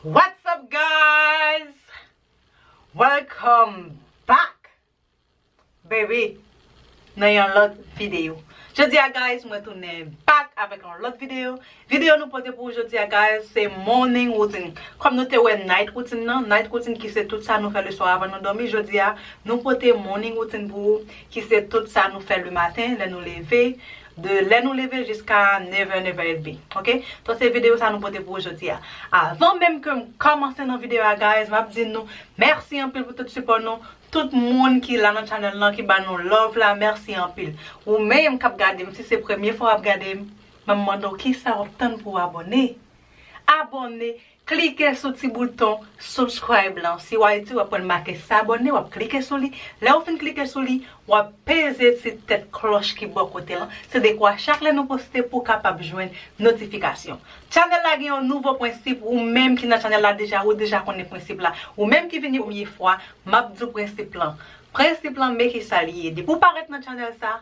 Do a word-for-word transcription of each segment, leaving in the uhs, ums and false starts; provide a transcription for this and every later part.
What's up, guys? Welcome back, baby, nan yon lòt videyo. Jodi a, guys, mwen tounen back avèk yon lòt videyo. Videyo nou pote pou ou jodi a, guys, se morning routine. Kòm nou te wè night routine nan, night routine ki se tout sa nou fè le swa avan nou dòmi, jodi a, nou pote morning routine pou ou, ki se tout sa nou fè le maten, lè nou leve, de lè nou leve jiska nèf è, nèf è edmi. Ok? Donk, se videyo sa nou pote pou ou jodi a. Avan menm ke m kòmanse nan videyo a, guys, m ap di nou mèsi anpil pou tout sipò nou. Tout moun ki la nan channel lan, ki ba nou love la, mèsi anpil. Ou menm k ap gade m, si se premye fwa w ap gade m, m ap mande w kisa w ap tann pou w abòne. Abòne, klike sou ti bouton subscribe lan. Si w Ayiti, w ap wè l make s'abonner, w ap klike sou li. Lè w fin klike sou li, w ap peze ti tèt klòch ki bò kote lan. Se dekwa chak lè nou poste pou w kapab jwenn notifikasyon. Channel la gen yon nouvo prensip, ou menm ki nan channel la deja, ou deja konnen prensip la. Ou menm ki vini premye fwa, m ap di w prensip lan. Prensip lan, men kisa li ye. Depi w parèt nan channel sa,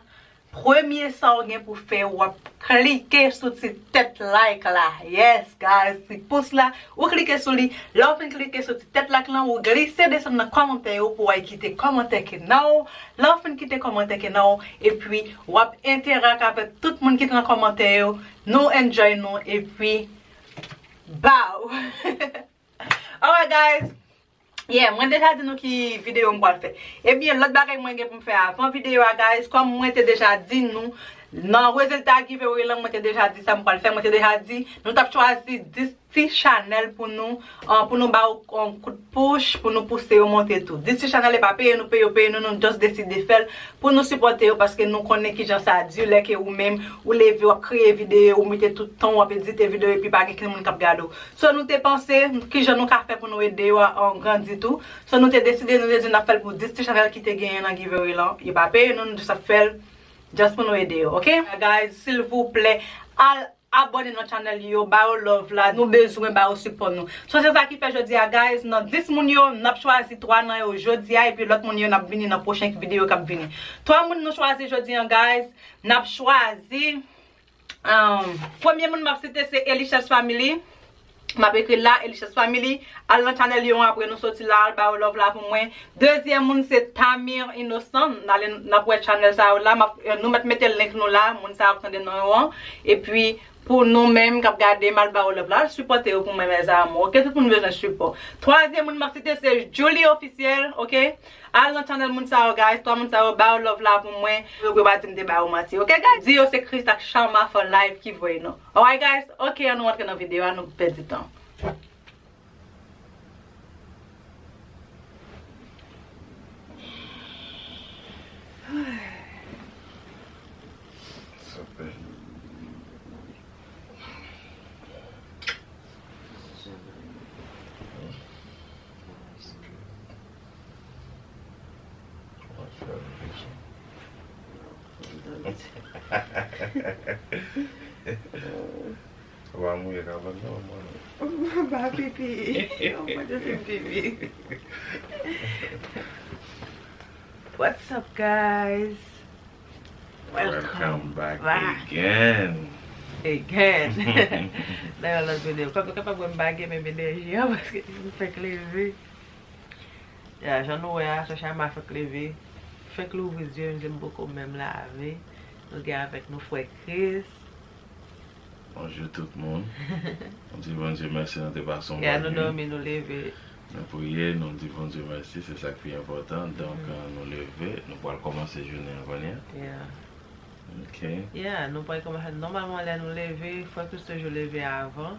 premye sa w gen pou fè, w ap klike sou ti tèt like la. Yes, guys, ti pous la, ou klike sou li. Lè w fin klike sou ti tèt like lan, ou glise desann nan kòmantè yo pou w al kite kòmantè ki nan w. Lè w fin kite kòmantè ki nan w, epi w ap enterak avèk tout moun ki te nan kòmantè yo. Nou enjoy nou, epi bow! Alright, guys. Yeah, mwen deja di nou ki videyo m pral fè. Ebyen, lòt bagay mwen gen pou m fè avan videyo a, guys, kòm mwen te deja di nou, nan rezilta giveaway lan, mwen te deja di sa m pral fè, mwen te deja di, nou t ap chwazi dis ti chanèl pou nou, an, pou nou ba yo, an, kout pouch, pou nou pouse yo monte tou. Dis ti chanèl e pa peye nou, peye yo, peye nou, nou just deside fè l pou nou sipòte yo, paske nou konnen kijan sa di, lè ke ou menm, ou leve, w ap kreye videyo, ou mete tout tan, w ap edite videyo, epi pa gen kenn moun k ap gade w. So, nou te panse, kijan nou ka fè pou nou ede yo, an, grandi tou. So, nou te deside, nou te di n ap fè l pou dis ti chanèl ki te genyen nan giveaway lan. Yo pa peye nou, nou just ap fè l just pou nou ede yo, ok? Guys, silvouplè, al abòne nan channel yo, ba yo love la, nou bezwen ba yo sipò nou. So, se sa ki fè jodi a, guys, nan dis moun yo, n ap chwazi twa nan yo jodi a, epi lòt moun yo, n ap vini nan pwochen videyo k ap vini. Twa moun nou chwazi jodi a, guys, n ap chwazi, um, premye moun m ap site se Elicious Family. M ap ekri la, Elicious Family. Al nan channel yo, apre nou soti la, al ba yo love la pou mwen. Dezyèm moun se Tamir Innocent. N ale, n ap wè channel sa yo la. M ap, nou mèt mete link nou la. Moun sa yo ap tande non yo an. Epi, pou nou menm k ap gade m, al ba yo love la. Al sipòte yo pou mwen, mes amours. Ok, tout moun bezwen sipò. Twazyèm moun m ap site se Julie Officiel, ok? Al nan channel moun sa yo, guys. Twa moun sa yo, ba yo love la pou mwen. Yo pa di m te ba yo manti, ok, guys? Di yo se Chris ak Sharma for life ki voye nou. Alright, guys? Ok, ann nou antre nan videyo a, nou pèdi tan. Ou pa mouye kabann nan, mwen. Ba pipi. Ou pa te fin pipi. What's up, guys? Welcome back again. Again. Nan yon lòt videyo. Kòm nou kapab wè m pa gen menm enèji an, paske m fèk leve. Ya, jan nou wè a, Sè Sharma fèk leve. Fèk louvri zye m, zye m poko menm lave. Nou gen avèk nou frè Chris. Bonjou tout moun. Nou di Bondye mèsi, nou te pase yon bòn nuit. Ya, nou dòmi, nou leve. Nou priye, nou di Bondye mèsi, se sa k pi enpòtan. Donk, euh, nou leve, nou pral kòmanse jounen an kounye a. Yeah. Ok. Yeah, nou pral kòmanse. Nòmalman, lè nou leve, frè Chris toujou leve avan.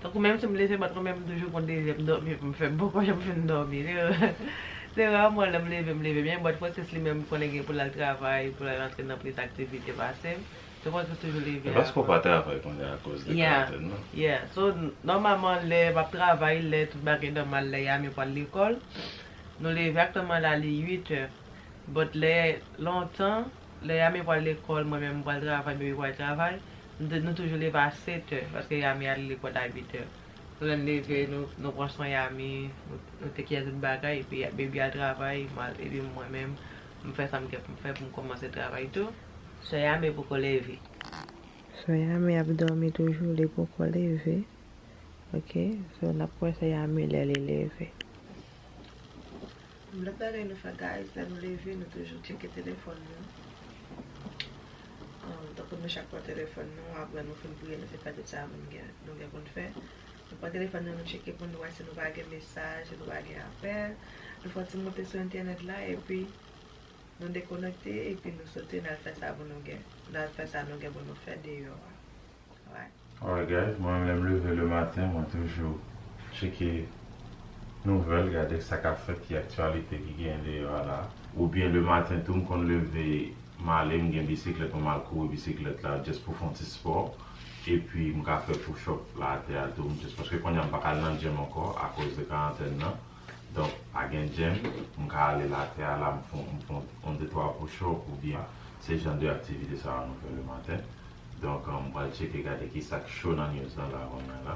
Tankou menm si m leve, but mwen menm m toujou gon dezi m dòmi pou m fè, m poko janm fin dòmi. Se, se raman lè m leve, m leve byen, but frè Chris li menm konnen gen pou l al travay, pou l al antre nan plis aktivite pase m. Se frè Chris toujou leve avan. E paske w pa travay kounye a akoz de karantèn nan? Yeah. So, n-, nòmalman, lè m ap travay, lè tout bagay nòmal, lè Yami pral lekòl, nou leve aktyèlman la, li uit è. But lè lontan, lè Yami pral lekòl, mwen menm m pral travay, baby pral travay, nou te, nou toujou leve a sèt è, paske Yami ale lekòl a uit è. So, lè n leve, nou, nou pran swen Yami, nou, nou te kiyè tout bagay, epi baby al travay, m al, epi mwen menm, m fè sa m gen pou m fè pou m kòmanse travay tou. Sè Yami poko leve. Sè Yami ap dòmi toujou, li poko leve. Ok, so n ap wè sa Yami lè li leve. Lòt bagay nou fè, guys, lè nou leve, nou toujou tcheke telefòn nou. Um, tankou nou chak pran telefòn nou, apre nou fin priye, nou fin fè tout sa nou gen, nou gen pou n fè. Nou pran telefòn nou, nou tcheke pou nou wè si nou pa gen mesaj, si nou pa gen apèl. Nou fè yon ti moute sou entènèt la, epi nou dekonekte, epi nou sote, n al fè sa pou nou gen. N al fè sa nou gen pou nou fè deyò a. Alright. Alright, guys, mwen menm lè m leve le maten, mwen toujou tcheke nouvèl, gade sa k ap fèt, ki aktyalite ki genyen deyò a la. Oubyen le maten tou, m konn leve, m ale, m gen bisiklèt mwen, m al kouri bisiklèt la, just pou fè yon ti spò. Epi m ka fè push up la atè a tou, just paske kounye a m pa ka al nan gym ankò akoz de karantèn nan. Donk, pa gen gym, m ka ale la atè a la, m fè, m fè yon de twa push up oubyen se jan de aktivite sa yo nou fè le maten. Donk, um, m pral tcheke gade ki sa k cho nan news lan la kounye a la.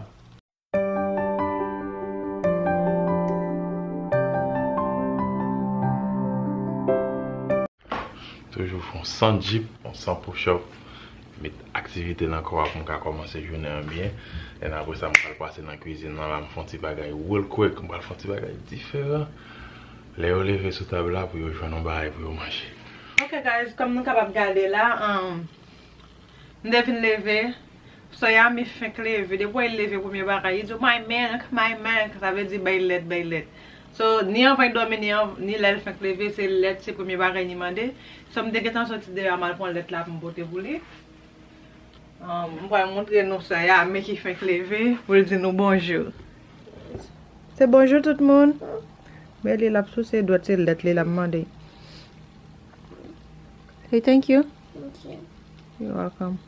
Toujou fè yon san djip, yon san push up, met aktivite nan kò a pou m ka kòmanse jounen an byen. And apre sa, m pral pase nan kwizin nan la, m fè yon ti bagay real quick, m pral fè yon ti bagay diferan. Lè yo leve sou tab la pou yo jwenn yon bagay pou yo manje. Ok, guys, kòm nou kapab gade la, um, m te fin leve. So, Yami fenk leve. Depi w wè l leve, premye bagay, li di w, "My milk, my milk." Sa vle di, "Bay lèt, bay lèt." So, ni anvan l dòmi, ni, an, ni lè l fenk leve, se lèt, se premye bagay li mande. So, m te gentan soti deyò a, m al pran lèt la pou m pote pou li. Um, m pral montre nou sè Yami ki fenk leve, pou l di nou bonjou. Se bonjou tout moun. Men li l ap souse dwèt, se lèt li l ap mande. Say thank you. Thank you. You're welcome.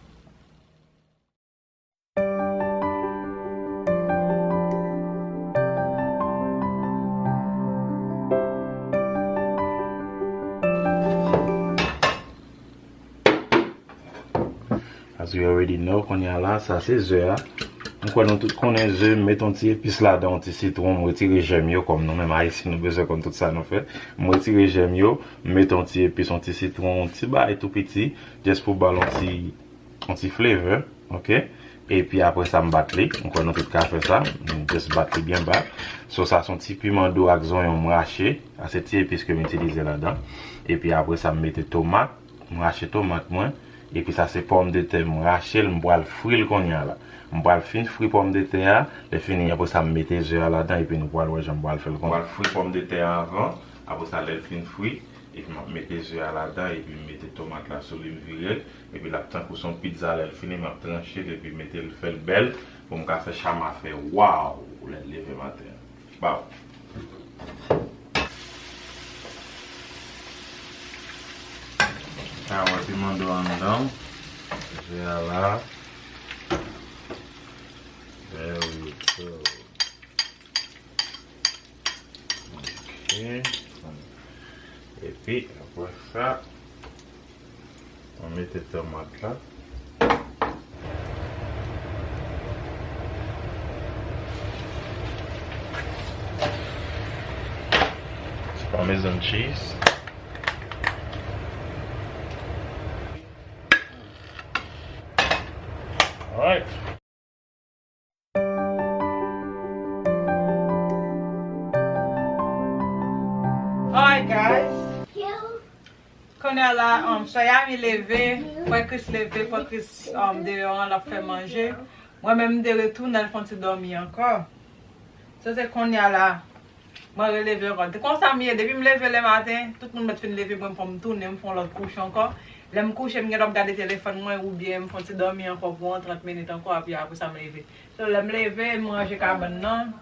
As you already know, kounye a la, sa se ze a. M kwè nou tout konnen ze, m met yon ti epis ladan, yon ti sitwon, m retire jèm yo, kòm nou menm Ayisyen, nou bezwen konn tout sa nou fè. M retire jèm yo, m met yon ti epis, yon ti sitwon, yon ti bagay tou piti, just pou ba l yon ti, yon ti flavor, ok? Epi apre sa, m bat li. M kwè nou tout ka fè sa. M just bat li byen bat. So, sa se yon ti piman do ak zonyon m rache. Sa se ti epis ke m itilize ladan. Epi apre sa, m mete tomat. M rache tomat mwen. Epi sa se pòmdetè m rache l, m pral fri l kounye a la. M pral fin fri pòmdetè a. Lè fini, apre sa, m mete ze a ladan epi nou pral wè jan m pral fè l kounye a. M pral fri pòmdetè a anvan. Apre sa, lè l fin fri, epi m ap mete ze a ladan, epi m mete tomat la sou li, m vire l, epi l ap tankou se yon pizza, lè l fini, m ap tranche l, epi mete l, fè l bèl, pou m ka fè chama fè waw, lè l leve maten an. Baw. Kawòt piman do anndan, ze a la. There we go. Ok. Epi, apre sa, mwen mete tomat la. Ti Parmesan cheese. Alright. Alright, guys. Kounye a la, um, sè Yami leve, frè Chris leve, frè Chris, um, deyò an, l ap fè manje. Mwen menm, m te retounen al fè yon ti dòmi ankò. So, se kounye a la, mwen releve ankò. Konsa m ye, depi m leve lè maten, tout moun mèt fin leve, mwen fò m tounen, m fè yon lòt kouche ankò. Lè m kouche, m gendwa ap gade telefòn mwen oubyen m fè yon ti dòmi ankò pou yon trant minit ankò, epi apre sa m leve. So, lè m leve, m ranje kabann nan.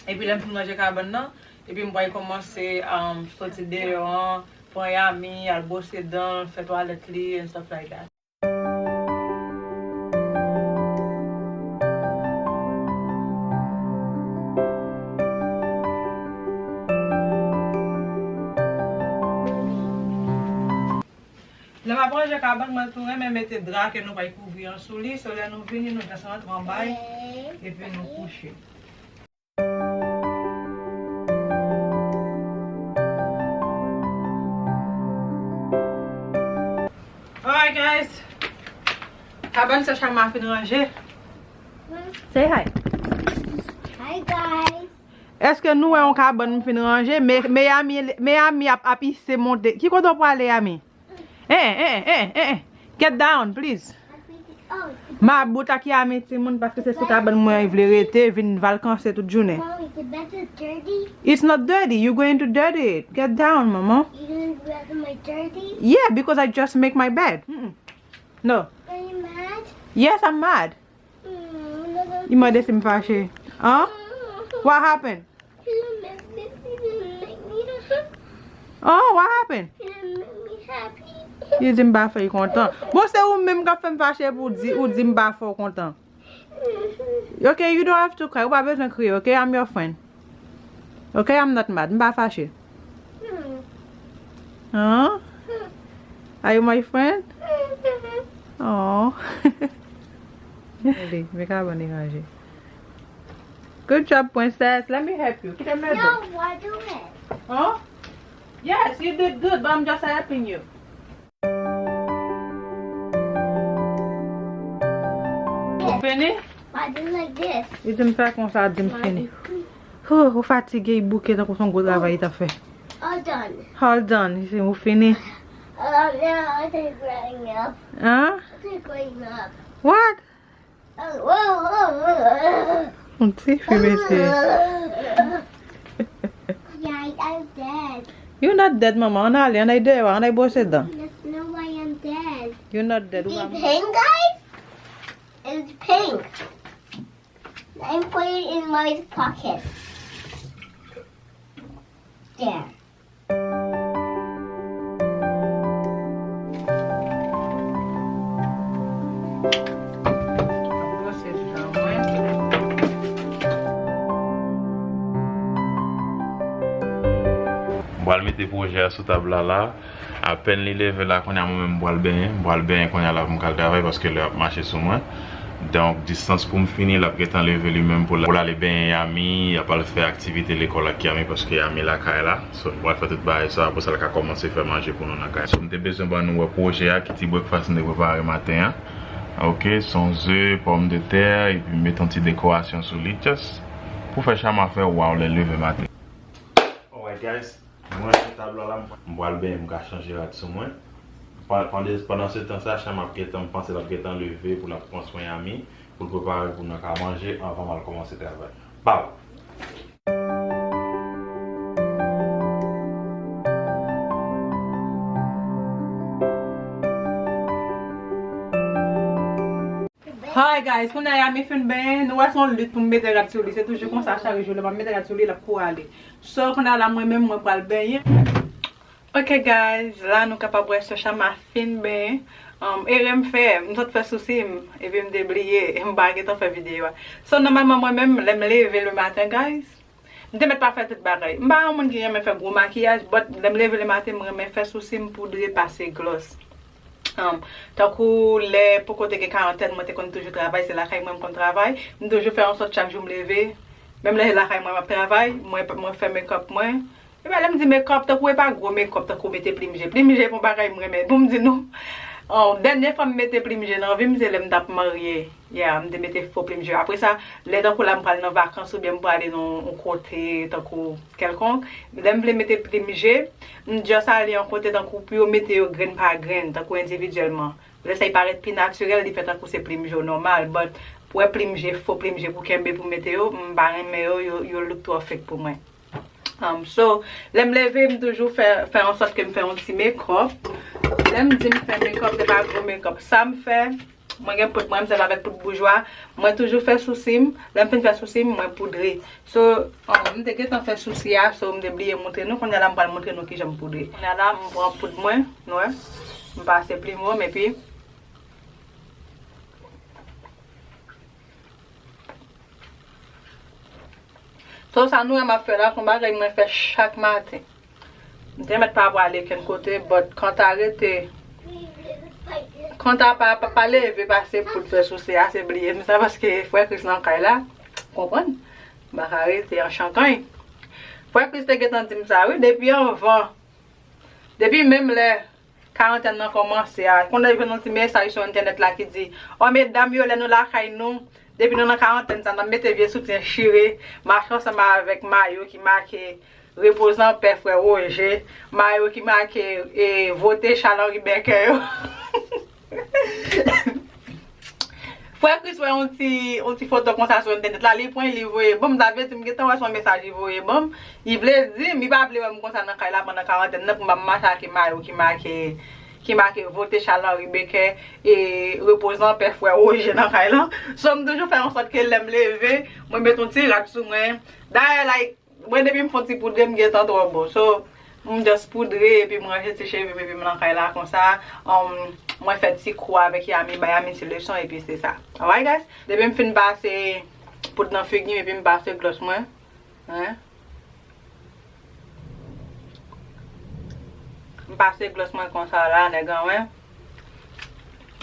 Epi lè m fin ranje kabann nan, epi m pral kòmanse, um, soti deyò an, pran Yami, al bwose dan l, fè twalèt li, and stuff like that. Lè m ap ranje kabann, mwen tou renmen mete dra ke nou pral kouvri an sou li. So, lè nou vini, nou just rantre anba l, epi nou kouche. Alright, guys. Kabann sè Chama fin ranje. Say hi. Èske nou wè yon kabann m fin ranje? Me, me Yami, me Yami ap, ap ise monte. Ki kote w prale, Yami? Eh, eh, eh, eh, eh. Get down, please. Mabout ak Yami timoun, paske se sou kabann mwen li vle rete, vin vakanse tout jounen. Mommy, the bed is dirty. It's not dirty. You're going to dirty it. Get down, maman. You gonna grab my dirty? Yeah, because I just make my bed. Mm-mm. No. Are you mad? Yes, I'm mad. Mm, no, no. Li mande si m fache. Huh? Mm. What happened? You didn't make me, you didn't make me happy. Oh, what happened? You didn't make me happy. Li di m pa fè l kontan. Bon, se ou menm k ap fè m fache pou w di, ou di m pa fè w kontan. Okay, you don't have to cry. Ou pa bezwen kriye, okay? I'm your friend. Okay, I'm not mad. M pa fache. Huh? Are you my friend? Oh. Gade, men kabann li ranje. Good job, princess. Let me help you. Kite m ede w. No, I do it. Huh? Yes, you did good, but I'm just helping you. Ou fini? I do like this. Li di m fè konsa, di m fini. Huh, ou fatige, li bouke tankou se yon gwo travay li t ap fè. All done. All done. Li di ou fini. Uh, now I take growing up. Huh? I take growing up. What? Yon ti fi mesye. Yeah, I'm dead. You not dead, mama. Ann ale, ann al dèyè, ann al bwose dan. That's no way I'm dead. You not dead. See pain, guys? It's pink. I'm putting it in my pocket. There. M pral mete pwojè a sou tab la la. Apèn li leve la, kounye a mwen menm m pral benyen. M pral benyen kounye a la pou m ka al travay paske lè ap mache sou mwen. Donk, distans pou m fini, l ap gentan leve li menm pou l, pou l ale benyen Yami, y ap al fè aktivite lekòl ak Yami paske Yami lakay la. So, m pral fè tout bagay sa, apre sa l ka kòmanse fè manje pou nou nan kay. So, m te bezwen ban nou wè pwojè a, ki ti breakfast m te prepare maten an. Ok, se yon ze, pòmdetè, epi m met yon ti dekorasyon sou li, just pou fè Chama fè wow lè l leve maten. Alright, guys, mwen sou tab la la, m pral benyen, m ka chanje rad sou mwen. Pa-, pandan, pandan se tan sa, Chama ap gentan, m panse l ap gentan leve pou l ap pran swen Yami, pou l prepare pou nou ka manje anvan m al kòmanse travay. Bye! Hi guys, kounye a Yami fin benyen, nou wè se yon lit pou m mete rad sou li, se toujou konsa chak jou lè m ap mete rad sou li, l ap kou ale. So, kounye a la mwen menm mwen pral benyen. Ok guys, la nou kapab wè sè Chama fin benyen. Um, erè m fè, m sot fè sousi m, epi m te bliye, m pa gentan fè videyo a. So, nòmalman mwen menm, lè m leve le maten guys, m te mèt pa fè tout bagay. M pa yon moun ki renmen fè gwo makiyaj, but lè m leve le maten, m renmen fè sousi m poudre pase glòs. Um, tankou lè poko te gen karantèn, mwen te konn toujou travay, se lakay mwen m konn travay. M toujou fè ansòt chak jou m leve, menm lè se lakay mwen m ap travay, mwen, mwen fè makeup mwen. Epi lè m di makeup, tankou e pa gwo makeup, tankou mete plim je. Plim je se yon bagay m renmen. Pou m di nou, oh, dènye fwa m mete plim je nan vi m, se lè m t ap marye. Yeah, m te mete fo plim je. Apre sa, lè tankou la m pral nan vakans oubyen m prale nan yon kote tankou kèlkonk, lè m vle mete plim je, m just ale yon kote tankou pou yo mete yo grenn pa grenn, tankou endividyèlman. Lè sa li parèt pi natirèl, li fè tankou se plim je w nòmal, but pou wè plim je, fo plim je pou kenbe pou mete yo, m pa renmen yo, yo, yo look twò fake pou mwen. Um, so, lè m leve, m toujou fè, fè ansòt ke m fè yon ti makeup. Lè m di m fè makeup, se pa gwo makeup. Sa m fè, mwen gen poud mwen, m sèvi avèk poud boujwa. Mwen toujou fè sousi m. Lè m fin fè sousi m, mwen poudre. So, um, m te gentan fè sousi a, so m te bliye montre nou. Kounye a la, m pral montre nou kijan m poudre. Kounye a la, m pran poud mwen, nou wè. M pase plim wo m, epi So, sa nou wè m ap fè la, se yon bagay mwen fè chak maten. M te mèt pa prale kenn kote, but kanta rete, kanta pa, pa, pa leve pase poud fè sousi a, se bliye m sa, paske frè Chris nan kay la, konprann? M pa ka rete an chankanny. Frè Chris te gentan di m sa, wi, depi anvan, depi menm lè karantèn nan kòmanse a. Kounye a jwenn yon ti mesaj sou entènèt la ki di, o medam yo, lè nou lakay nou, Depi nou nan karantèn sa, n ap mete vye soutyen chire, mache ansanm avèk mayo ki make Repoze an pè frè Woje, mayo ki make e, vote Charles Henri Becker yo. Frè Chris wè yon ti, yon ti foto konsa sou entènèt la, li pran li voye ban m, sa vle di m gentan wè se yon mesaj li voye ban m. Li vle di m, li pa vle wè m konsa nan kay la pandan karantèn nan pou m ap mache ak mayo ki make ki make vote Charles Henri Becker e repoze an pè frè Woje nan kay lan. So m toujou fè ansòt ke lè m leve, mwen met yon ti rad sou mwen. Dayè, like, mwen depi m fè yon ti poudre, m gentan twò bon. So, m just poudre epi m ranje ti cheve m epi m nan kay la konsa. Um, mwen fè ti kou avèk Yami, bay Yami ti leson epi se sa. Alright, guys? Depi m fin pase poud nan figi m epi m pase glòs mwen. Hein? M pase glòs mwen konsa la, nèg an, wen.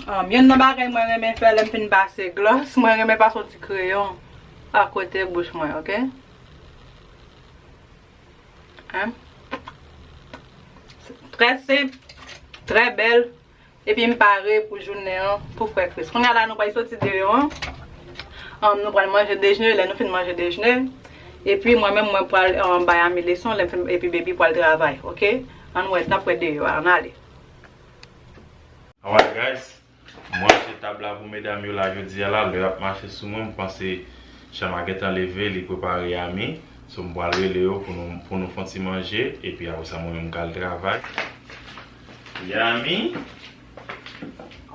Um, youn nan bagay mwen renmen fè lè m fin pase glòs, mwen renmen pase yon ti kreyon akote bouch mwen, oke? Hein? Trè senp, trè bèl. Epi m pare pou jounen an pou frè Chris. Kounye a la nou pral soti deyò an. Um, nou pral manje dejene, lè nou fin manje dejene. Epi mwen menm mwen pral um, bay Ami leson, lè m fin, epi baby pral travay, oke? Ann wè, n ap wè deyò a, ann ale. Alright guys, m ranje tab la pou medam yo la jodi a la, lè y ap mache sou mwen, m panse Chama gentan leve, li prepare Yami. So m pral rele yo pou nou, pou nou fè yon ti manje, epi apre sa mwen menm m pral travay. Yami.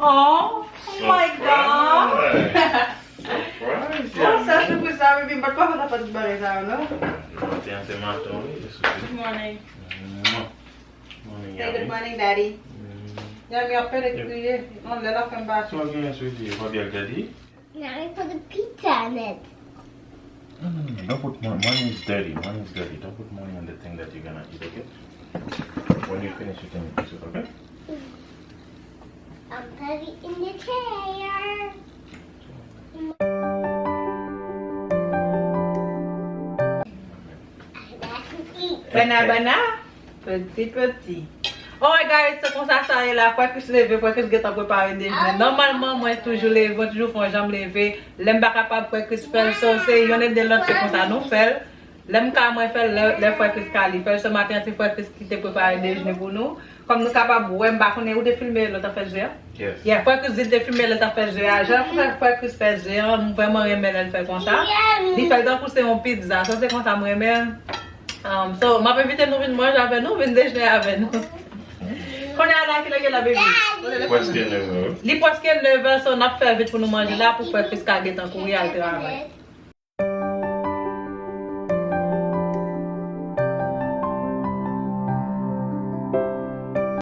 Oh, oh my God. Surprise. Surprise, Yami. Sa surprise sa, baby, m pa t konn sa fè tout bagay sa yo, non. Maten an se maten, wi, se sou. Good morning. Mwah. Morning, Yami. Say good morning, Daddy. Mm. Yami ap pede kriye. Anlè la fè m pase. Sa w genyen, sweetie? Ou pa byen ak Daddy? Now we put the pizza on it. No, no, no, no. Don't put money. Money is dirty. Money is dirty. Don't put money on the thing that you're gonna eat, okay? When you finish, you can use it, okay? I'm putting in the chair. Bana, bana. Peti, peti. Alright guys, se konsa sa ye la. Frè Chris leve, frè Chris gentan prepare dejene. Nòmalman, mwen toujou leve, mwen toujou fè yon jan m leve. Lè m pa kapab, frè Chris fè l. So, se yonn ede lòt, se konsa nou fè l. Lè m ka, mwen fè l, lè, lè frè Chris ka, li fè l. Se maten an, se frè Chris ki te prepare dejene pou nou. Kòm nou kapab wè, m pa konnen, ou te filme lè w t ap fè ze a? Yes. Yeah, frè Chris di l te filme lè l t ap fè ze a. Jan frè, frè Chris fè ze a, m vrèman renmen lè l fè konsa. Li fè l tankou se yon pizza. Sa se konsa m renmen l. Um, so, m ap envite nou vin manje avè nou, vin dejene avè nou. Kounye a la, kilè l ye la, baby? Prèske nèf è. Li prèske nèf è, so n ap fè vit pou nou manje la, pou frè Chris ka gentan kouri al travay.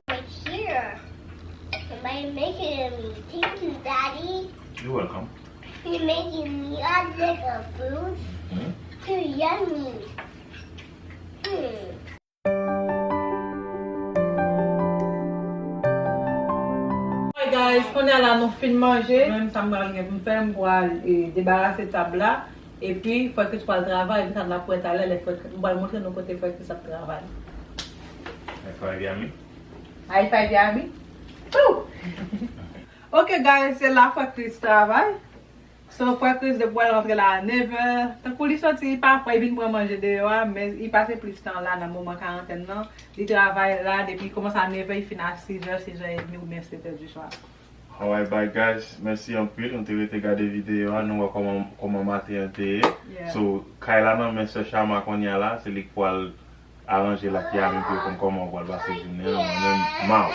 Right here. Somebody making me. Thank you, Daddy. You're welcome. You're making me all little food. Mm-hmm. Too yummy. Hmm. Alright guys, kounye a la nou fin manje. Mwen menm sa m pral gen pou m fè, m pral e, debarase tab la. Epi frè Chris pral travay, epi sa n ap wè talè lè frè Chris, m pral montre nou kote frè Chris ap travay. High five, Yami. High five, Yami. Tou! Ok guys, se la frè Chris travay. So, frè Chris depi w al rantre la a nèf è, tankou li soti, li pa fè, li vin pran manje deyò a, men li pase plis tan la nan moman karantèn nan. Li travay la depi li kòmanse a nèf è, li fini a sis è, sis è edmi oubyen sèt è di swa. Alright, bye guys. Mèsi anpil. Nou te rete gade videyo a, nou wè kòman, kòman maten an te ye. Yeah. So, kay la nan men sè Chama kounye a la, se li k pral aranje l ak Yami pou yo konn kòman yo pral pase jounen an, mwen menm, m out.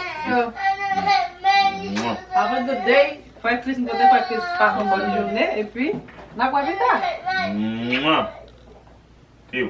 Mwah. Have a good day. Frè Chris, m kote frè Chris, pase yon bòn jounen, epi n ap wè pita. Mwah. Piu.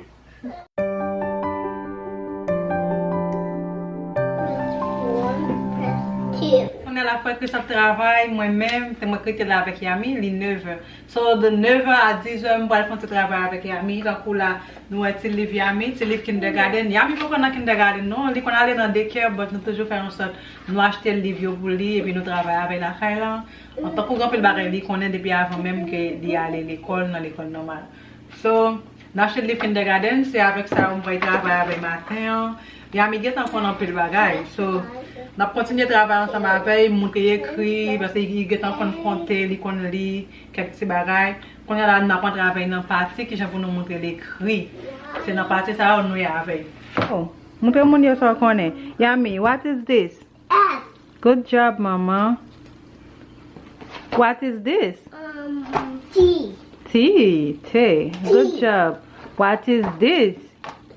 Kounye a la, frè Chris ap travay, mwen menm, se mwen k rete la avèk Yami, li nèf è. So, de nèf è a dis è, m pral fè yon ti travay avèk Yami. Tankou la, nou wè ti liv Yami, ti liv kindergarten. Yami poko nan kindergarten, non. Li konn ale nan daycare, but nou toujou fè yon sòt. Nou achte liv yo pou li, epi nou travay avè l lakay lan. Antankou gen anpil bagay li konnen depi avan menm ke li ale lekòl, nan lekòl nòmal. So, n achte liv kindergarten, se avèk sa yo m pral travay avè maten an. Yami gentan konn anpil bagay. So, N ap kontinye travay ansanm avè l, montre l ekri, paske li gentan konn konte, li konn li, kèk ti bagay. Kounye a la, n ap antre avè l nan pati, kijan pou nou montre l ekri. Se nan pati sa yo nou ye avè l. Oh, montre moun yo sa w konnen. Yami, what is this? Good job, mama. What is this? Um, T. T, T. Good job. What is this?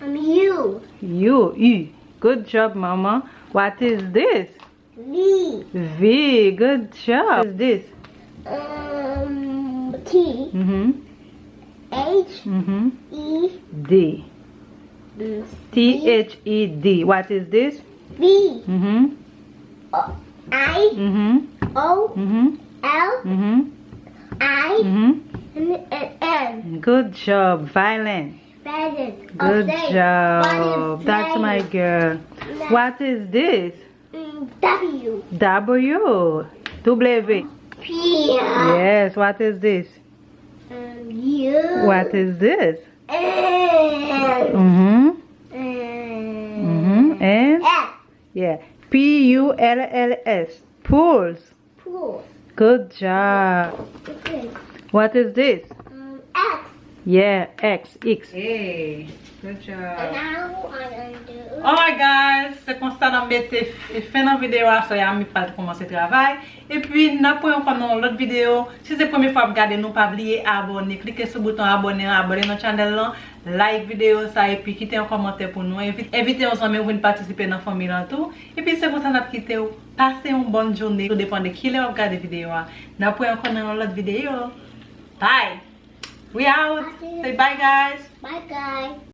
Um, U. U, U. Good job, mama. What is this? V. V, good job. What is this? Um, T. Mm-hmm. H. Mm-hmm. E. D. Mm, T H E D. What is this? V. Mm-hmm. O, I. Mm-hmm. O. Mm-hmm. L. Mm-hmm. I. Mm-hmm. And, and N. Good job. Violin. Violin. Good job. That's my girl. What is this? Mm, W. W. W. P. Yes, what is this? Um, U. What is this? N. Mm-hmm. Mm. Mm-hmm. And? S. Yeah. P U L L S. Pulls. Pulls. Good job. Okay. What is this? Um, X. Yeah, X, X. Hey, good job. And now I undo. Alright guys, se konsa n ap mete f- fen nan videyo a, so Yami pral kòmanse travay. Epi n ap wè ankò nan yon lòt videyo. Si se premye fwa w ap gade nou, pa bliye abòne, klike sou bouton abòne an, abòne nan chanèl lan, like videyo sa, epi kite yon kòmantè pou nou. Envi- Envite yon zanmi w vin patisipe nan fanmi lan tou. Epi se konsa n ap kite w. Pase yon bòn jounen, tou depann de kilè w ap gade videyo a. N ap wè ankò nan yon lòt videyo. Bye! We out! Say bye, guys! Bye, guys!